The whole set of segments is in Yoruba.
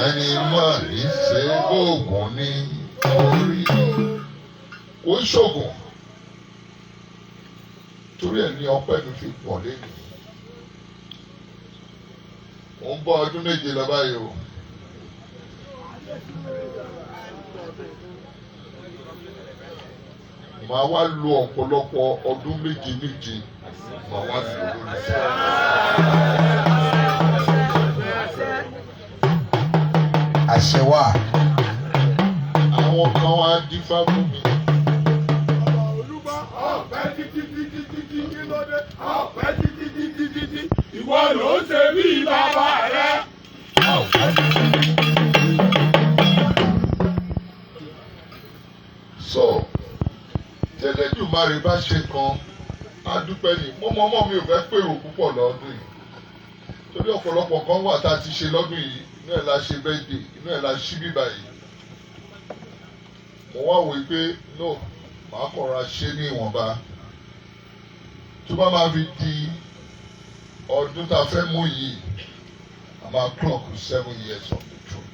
Ẹni mọ̀ ní ṣe bóògùn ní orí. Kò ń ṣògùn. Torí ẹ̀ ní ọpẹ́ mi fi pọ̀ lẹ́nu. Mo ń bọ́ ọdún 7 lọ báyìí o. Màá wá lo ọ̀pọ̀lọpọ̀ ọdún méje méje, màá wá lò lórí. Àṣẹ wà. Àwọn kan wá dífá fún mi. Ọ̀pẹ títí títí títí kí ló dé? Ọ̀pẹ títí títí títí ìwọ ló ń ṣe bí bàbá rẹ. So, tẹ́lẹ̀dùmarè bá ṣe kan, á dúpẹ́ ni. Mo mọ ọmọ mi ò fẹ́ pèrò púpọ̀ lọ́dún yìí. Torí ọ̀pọ̀lọpọ̀ kan wà tá a ti ṣe lọ́dún yìí, inú ẹ̀ la ṣe birthday, inú ẹ̀ la ṣí bíbá yìí. Mo wá wòó pé no, màá kọ̀ra ṣe ní ìwọ̀nba. Tó bá máa fi di ọdún tá a fẹ́ mú yìí, a máa clock 7 years on the throne.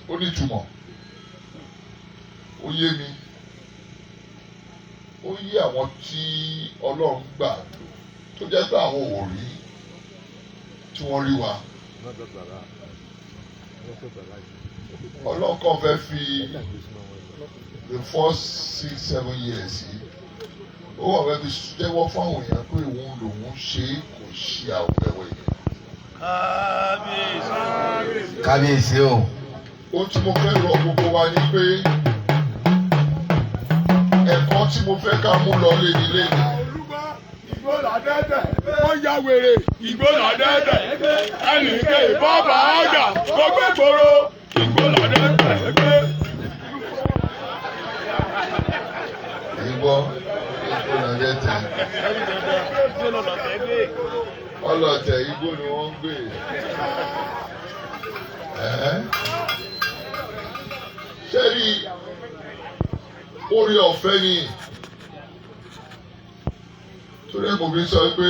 Ó ní ìtumọ̀. Ó yé mi. Ó yé àwọn tí Ọlọ́run gbà lò tó jẹ́ pé àwọn ò rí tí wọ́n rí wa. Ọlọ́run kàn fẹ́ fi the first 6-7 years yìí, ó wà fẹ́ fi jẹ́wọ́ fáwọn èèyàn pé òun lòun ṣe é, kò ṣe àwẹ̀wẹ̀ yẹn. Kábíyèsí o. Ohun tí mo fẹ́ rọ gbogbo wa ni pé ẹ̀kọ́ tí mo fẹ́ ká mú lọ léni léni. Ìgbó làdẹ́dẹ̀, wọ́n ya wèrè. Ìgbó làdẹ́dẹ̀, ẹnìkan ìbọn bá ọjà, gbogbo ìgboro. Ìgbó làdẹ́dẹ̀. Ìgbọ́ ìgbó làdẹ́dẹ̀. Ọlọ́tẹ̀ igbó ni wọ́n ń gbé. Ṣé rí orí ọ̀fẹ́ ni? Torí ẹ̀ mo fi sọ pé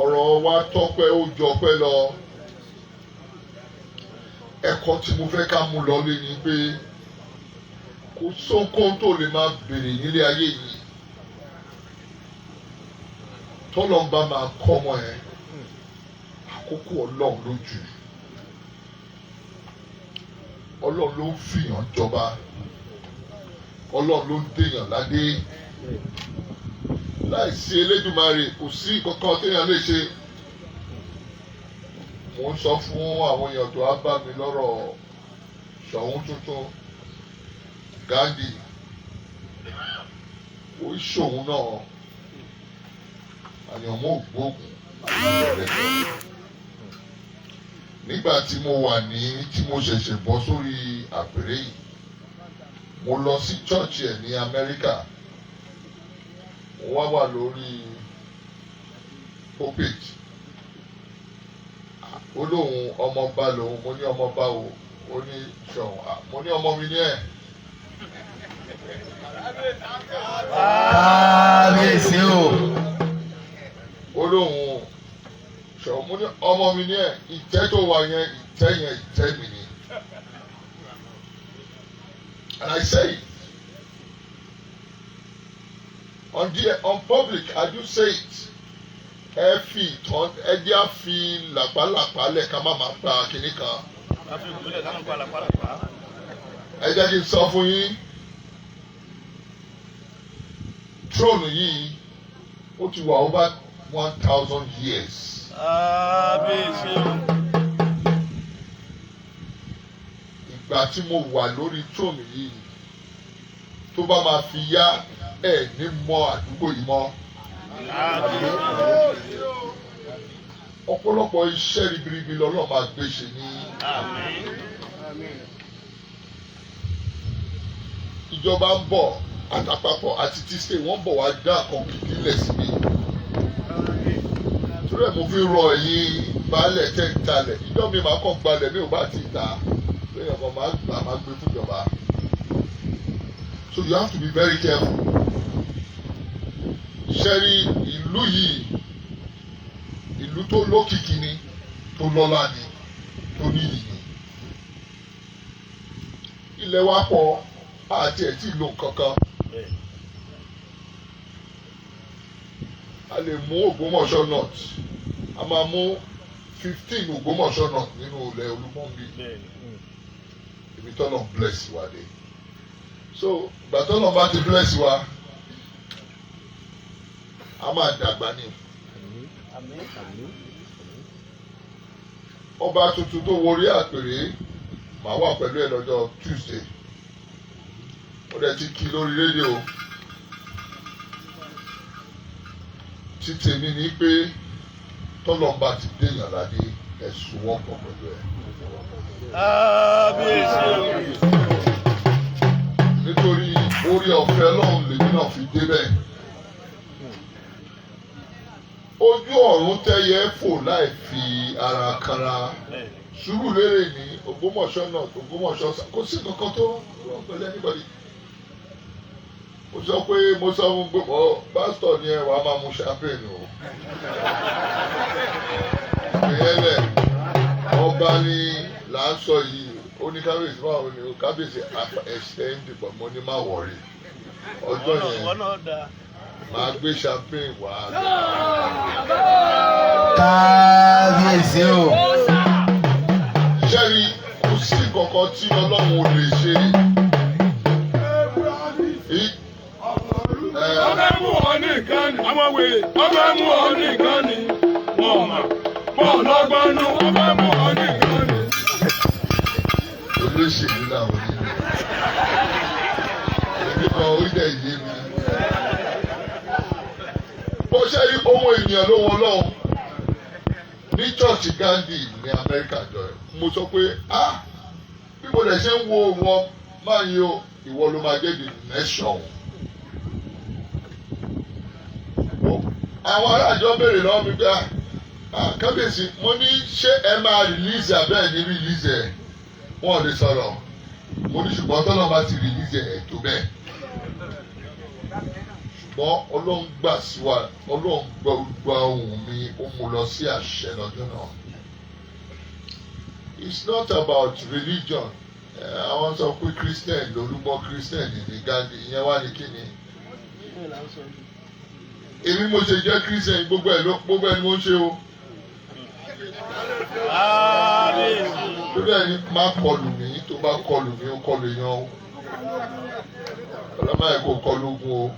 ọ̀rọ̀ wa tọ́pẹ́ ó jọpẹ́ lọ. Ẹ̀kọ́ tí mo fẹ́ ká mú lọ lé ni pé kò sóhunkóhun tó lè máa béèrè nílé ayé yìí. Tọ́lọ́run bá máa kọ́ ọmọ ẹ̀, àkókò Ọlọ́run lójú. Ọlọ́run ló ń fìyàn jọba. Ọlọ́run ló ń dèèyàn ládé. Láìsí Elédùmarè kò sí kankan téèyàn lè ṣe. Mò ń sọ fún àwọn èèyàn tó wá bá mi lọ́rọ̀ Ṣọ̀ún tuntun Gandhi. Kò í ṣòun náà. Àyànmọ́ ògbóògùn rẹ̀. Nígbà tí mo wà ní tí mo ṣẹ̀ṣẹ̀ bọ́ sórí àpèrè yìí, mo lọ sí chọ́ọ̀chì ẹ̀ ní Amẹ́ríkà. Mo wá wà lórí pulpit. Ó lóun ọmọọba lòun, mo ní ọmọọba o, ó ní Ṣọ̀ún, mo ní ọmọ mi ní ẹ̀. Kábíyèsí o. Ó lóun Ṣọ̀ún, mo ní ọmọ mi ní ẹ̀, ìtẹ́ tó wà yẹn, ìtẹ́ yẹn, ìtẹ́ mi ni. And I say it on public, I do say it. Ẹ fi ìtàn, ẹ jẹ́ á fi làpálàpá lẹ̀ ká má máa pa kinní kan. Ẹ jẹ́ kí n sọ fún yín, throne yìí ó ti wà over 1,000 years. Ìgbà tí mo wà lórí throne yìí, tó bá máa fi yá ẹ ní mọ àdúgbò yìí mọ́. Ọ̀pọ̀lọpọ̀ iṣẹ́ ribiribi lọ́lọ́ máa gbé ṣe ní. Ìjọba ń bọ̀ àtàpapọ̀ àti tí state wọ́n bọ̀ wá dá kan kìkì lẹ̀ síbi. Torí ẹ̀ mo fi rọ ẹ̀yin baálẹ̀ tẹ́ ń talẹ̀. Ìjọ mi máa kàn gbalẹ̀ mi ò bá ti tà. Lẹ́yìn ọkọ̀ máa gbà máa gbé fún ìjọba. So you have to be very careful. Ṣé rí ìlú yìí, ìlú tó lókìkí ni, tó lọ́lá ni. tó níyì ni. Ilẹ̀ wa pọ̀, àti ẹ̀ tí ì lo nǹkan kan. A lè mú Ògbómọ̀ṣọ́ North, a máa mú 15 Ògbómọ̀ṣọ́ North nínú ilẹ̀ Olúgbọ́n bí ibi tọ́lọ̀ bless wa dé. So ìgbà tọ́lọ̀ bá ti bless wa, a máa dàgbà ní. Ọba tuntun tó worí àpèrè, màá wà pẹ̀lú ẹ̀ lọ́jọ́ Tuesday. Ó dẹ̀ ti kí lórí rédíò. Tí tèmi ni pé tọ́lọ̀ bá ti déyàn ládé, ẹ̀ sowọ́pọ̀ pẹ̀lú ẹ̀. Nítorí orí ọ̀fẹ́ Ọlọ́run lèmi náà fi débẹ̀. Ojú ọ̀run tẹ́yẹ fò láì fi ara kanra. Sùúrù lérè ní Ògbómọ̀ṣọ́ náà, Ògbómọ̀ṣọ́ kò sí kankan tó rọ̀ pẹ̀lú anybody. Mo sọ pé mo sọ fún pé ọ pásítọ̀ ni ẹ wàá máa mu champagne o. Ìyẹn lẹ̀, ọba ni là ń sọ yìí, ó ní kábíyèsí báwo ni o, kábíyèsí ẹsẹ̀ ń dìbò, mo ní má wọ̀rí. Ọjọ́ yẹn máa gbé champagne wá. Kábíyèsí o. Ṣẹ́ni kò sí kankan tí Ọlọ́run ò lè ṣe. Ọbẹ̀ mú ọ nìkan ni àwọn wèrè. Ọbẹ̀ mú ọ nìkan ni wọ́n mà. Bọ́ọ̀lù ọgbọ́n nù. Ọbẹ̀ mú ọ nìkan ni. Olóṣèlú làwọn nínú. Èmi kan ó dẹ̀ yé mi. Bó ṣe rí ohun ènìyàn ló wọ lọ́hùn. Ní church Gandhi ní Amẹ́ríkà jọ ẹ̀. Mo sọ pé ah bí mo dẹ̀ ṣe ń wo wọn máa yí o, ìwọ ló máa jẹ́ the nation. Àwọn aráàjọ béèrè lọ́wọ́ mi pé ah kábíyèsí, mo ní ṣé ẹ máa release abẹ́ ẹ̀ ní release ẹ̀? Wọ́n ò lè sọ̀rọ̀. Mo ní ṣùgbọ́n tọ́lọ́ bá ti release ẹ̀ tó bẹ́ẹ̀. Ṣùgbọ́n Ọlọ́run gbà sí wa, Ọlọ́run gba ohùn mi, ó mú lọ sí àṣẹ lọ́jọ́ náà. It's not about religion. Àwọn sọ pé Christian lolúgbọ́n, Christian ní Gandhi, ìyẹn wá ní kíni. Èmi mo ṣe jẹ́ Christian, gbogbo ẹ̀ ni mo ń ṣe o. Lórí ẹni má kọlù mí, tó bá kọlù mí, ó kọlù èèyàn o. Ọlọ́mọ ẹ̀ kò kọlù ogun o.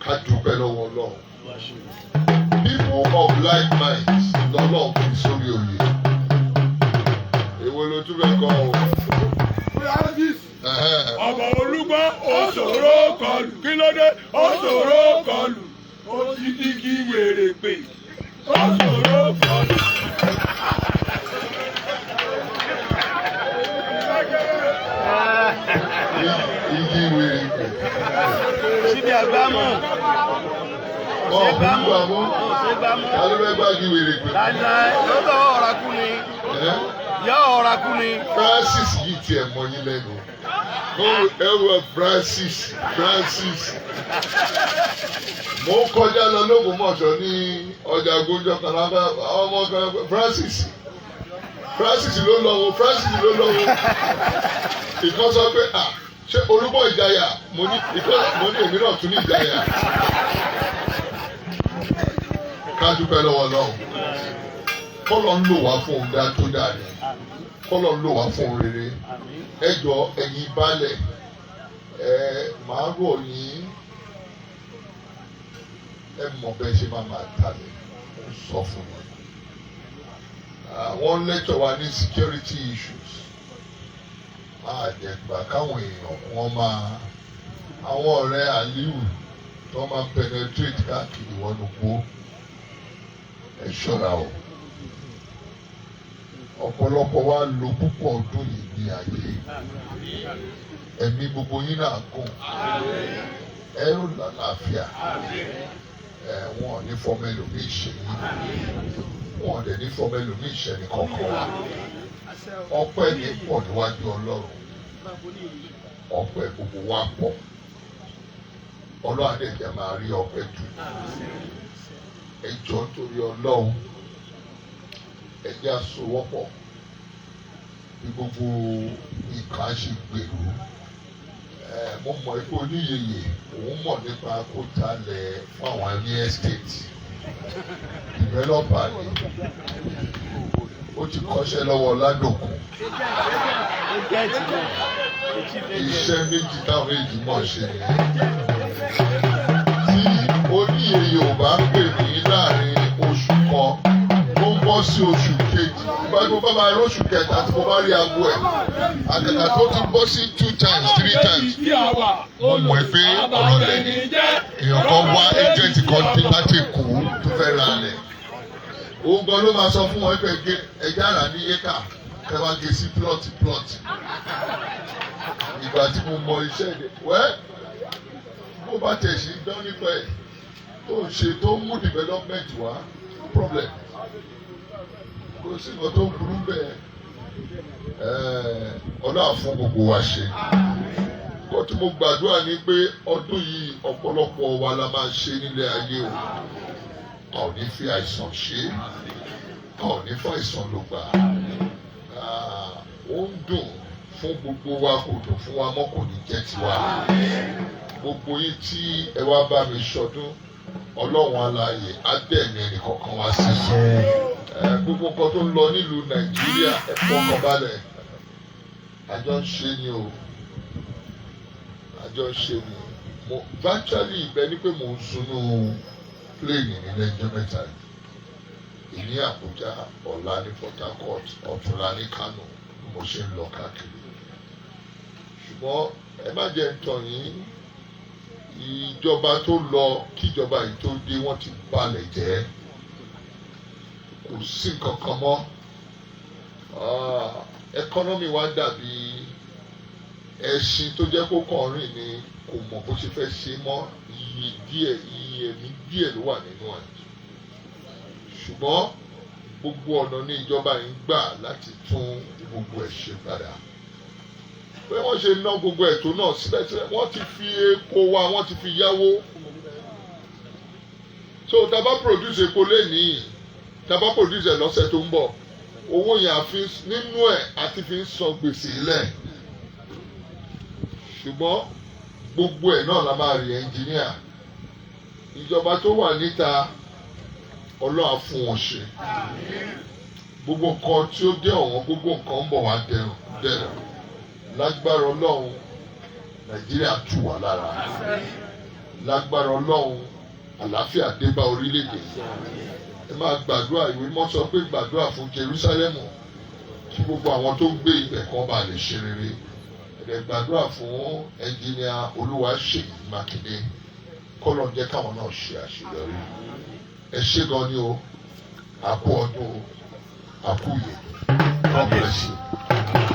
Ká dúpẹ́ lọ́wọ́ Ọlọ́run. People of like minds lọ́lọ́run fi sórí oyè. Èwo ló tún fẹ́ kọ́ o? Francis ọmọ Olúgbọ́n ó ṣòro kọlù. Kí ló dé? Ó ṣòro kọlù. Ó ti igi wèrè pè. Ó ṣòro kọlù. Igi wèrè pè. Síbi àgbámọ̀. Ọ̀ gbàmú. Ta ló fẹ́ gbá igi wèrè pè? Láíláí, lọ́dọ̀ ọ̀rá kú ni. Yá ọ̀rá kú ni. Francis yìí tiẹ̀ mọ yín lẹ́nu. Ẹ wọ Francis, Francis. Mo ń kọjá lọ l'Ógbómọ̀ṣọ́ ní ọjà Góńjọ kan lábẹ́ ọmọ kan Francis. Francis ló lọ wo, Francis ló lọ wo. Ìkan sọ pé à ṣé Olúbọ̀ ìjayà, mo ní ìkan, mo ní èmi náà tún ní ìjayà. Ká dúpẹ́ lọ́wọ́ Ọlọ́run. Kọ́lọ̀ ń lò wá fún ohun dá tó dáa ni. Kọ́lọ̀ ń lò wá fún ohun rere. Ẹ jọ ẹ̀yin baálẹ̀, ẹ máa rọ̀ yín. Ẹ mọ̀ bẹ́ẹ̀ ṣe máa máa talẹ̀, mo sọ fún yín. Àwọn lẹ́tọ̀ wa ní security issues. Máa dẹ̀gbà káwọn èèyàn wọ́n máa àwọn ọ̀rẹ́ Aliu tó máa penetrate káàkiri wọnú gbó. Ẹ ṣọ́ra o. Ọ̀pọ̀lọpọ̀ wa lo púpọ̀ ọdún yìí ní ayé. Ẹ̀mí gbogbo yín náà gùn. Ẹ ó lálàáfíà. Ẹ wọn ò ní fọmọ ẹlòmíì ṣe yín. Wọn ò dẹ̀ ní fọmọ ẹlòmíì ṣe ní kankan wa. Ọpẹ́ mi pọ̀ níwájú Ọlọ́run. Ọpẹ́ gbogbo wa pọ̀. Ọlọ́run á dẹ̀ jẹ́ máa rí ọpẹ́ jù. Ẹ jọ̀ọ́ nítorí Ọlọ́run. Ẹ jẹ́ á sowọ́pọ̀ bí gbogbo nǹkan ṣe gbèrú. Mo mọ̀ pé oníyeyè òun mọ̀ nípa kó talẹ̀ fún àwọn ní estate developer ni. Ó ti kọ́ṣẹ́ lọ́wọ́ Ládòkun. Iṣẹ́ méjì táwọn èjì mọ̀ ṣe nìyẹn. Tí oníyeyè ò bá pè mí láàrin oṣù kan, ó ń bọ́ sí oṣù kejì. Bá mo bá máa róṣù kẹta tí mo bá rí aago ẹ̀, àgàgà tó ti bọ́ sí two times, three times, mo mọ̀ pé ọ̀rọ̀ lẹ́ni. Èèyàn kan wá agent kan dé láti Èkó tó fẹ́ ra lẹ̀. Òun gan ló máa sọ fún wọn pé ẹja rà ní éka kẹ wá gé sí plot plot. Ìgbà tí mo mọ iṣẹ́ ìdè wẹ́, bó bá tẹ̀ sí dán nípa ẹ̀ tó ń ṣe, tó ń mú development wá, no problem, kò sí nǹkan tó burú bẹ́ẹ̀. Ọlọ́run fún gbogbo wa ṣe. Kó tí mo gbàdúrà ní pé ọdún yìí, ọ̀pọ̀lọpọ̀ wa la máa ṣe nílé ayé o. A ò ní fi àìsàn ṣe, a ò ní fi àìsàn ló gbà. Ó ń dùn fún gbogbo wa, kò dùn fún wa mọ́, kò ní jẹ́ tiwa. Gbogbo yìí tí ẹ wá bá mi ṣọdún, Ọlọ́run alààyè á dẹ̀mí ẹnì kọ̀ọ̀kan wá sí. Gbogbo nǹkan tó ń lọ nílùú Nàìjíríà, ẹ fọkàn balẹ̀, àjọ ń ṣe ni o, àjọ ń ṣe ni. Mo virtually ibẹ̀ ni pé mò ń sunú plane ní lẹ́jọ́ 3 yìí. Ìní Àbújá, ọ̀la ní Port Harcourt, ọ̀túnla ní Kano, bí mo ṣe ń lọ káàkiri. Ṣùgbọ́n ẹ má jẹ́ ń tàn yín, ìjọba tó lọ kíjọba yìí tó dé, wọ́n ti balẹ̀ jẹ́, kò sí nǹkan kan mọ́. Economy wa dàbí ẹṣin tó jẹ́ kó kàn rìn ni, kò mọ̀ bó ṣe fẹ́ ṣe mọ́. Iye díẹ̀, iye ẹ̀mí díẹ̀ ló wà nínú ẹ̀. Ṣùgbọ́n gbogbo ọ̀nà ní ìjọba yìí ń gbà láti tún gbogbo ẹ̀ ṣe padà. Pé wọ́n ṣe ná gbogbo ẹ̀tọ́ náà, síbẹ̀síbẹ̀ wọ́n ti fi epo wa, wọ́n ti fi yáwó. So tá a bá produce epo lénìí, tá a bá produce ẹ̀ lọ́sẹ̀ tó ń bọ̀, owó yẹn àfi nínú ẹ̀ àti fi ń san gbèsè lẹ̀. Ṣùgbọ́n gbogbo ẹ̀ náà la máa rí engineer. Ìjọba tó wà níta, Ọlọ́run á fún wọn ṣe. Gbogbo nǹkan tí ó dé ọ̀wọ́n, gbogbo nǹkan ń bọ̀ wá dẹrùn dẹrùn lágbára Ọlọ́run. Nàìjíríà tù wá lára lágbára Ọlọ́run. Àlàáfíà dé bá orílẹ̀-èdè yìí. Ẹ máa gbàdúrà. Ìwé mọ́ sọ pé gbàdúrà fún Jerúsálẹ́mù kí gbogbo àwọn tó ń gbé ibẹ̀ kan bá lè ṣe rere. Ẹ gbàdúrà fún ẹnjìníà Olúwaṣèyí Mákindé, kọ́lọ̀ jẹ́ káwọn náà ṣe àṣeyọrí. Ẹ ṣé gan ni o. Àkú ọdún o, àkú yè. God bless you.